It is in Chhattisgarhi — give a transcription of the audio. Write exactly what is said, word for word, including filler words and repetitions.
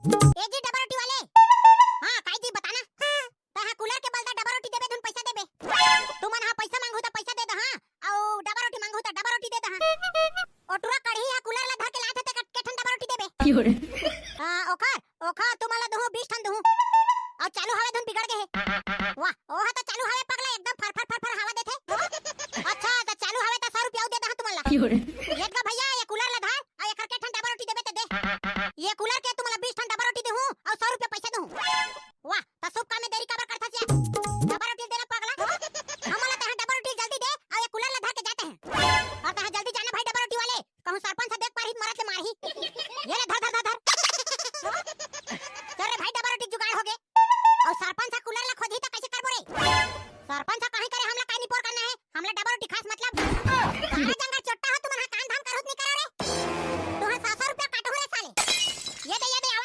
ए जी डबल रोटी वाले। हाँ, काई जी बताना। तैं हा कूलर के बलदा डबल रोटी देबे धुन पैसा देबे। तुमन हा पैसा मांगहू त पैसा दे दहा, अउ डबल रोटी मांगहू त डबल रोटी दे दहा। ओ टुरा कड़ही हा कूलर ला धर के लात हे, तेकर के ठन डबल रोटी देबे। हाँ, ओखर, ओखर तुमन ला दुहूं, बीस ठन दुहूं। अउ चालू हवे धुन बिगड़ गे हे। वाह, ओहा त चालू हवे पगला, एकदम फर फर फर फर हवा देथे। अच्छा, त चालू हवे त सौ रुपया अउ दे दहा तुमन ला। ये गा भैया, ये कूलर ला धर, अउ एकर के ठन डबल रोटी देबे त दे। ये कूलर के तुमन ला बीस ठन डबल रोटी देहूं, अउ सौ रुपया पैसा देहूं। वाह, त शुभ काम में देरी काबर करथस या? डबल रोटी देना पगला। हमन ला तैं हा डबल रोटी जल्दी दे, अउ ये कूलर ला धर के जाते हैं। अउ तैं हा जल्दी जाना भाई डबल रोटी वाले, कहूं सरपंच हा देख पारही त मरत ले मारही। ये ले धर, धर, धर, धर।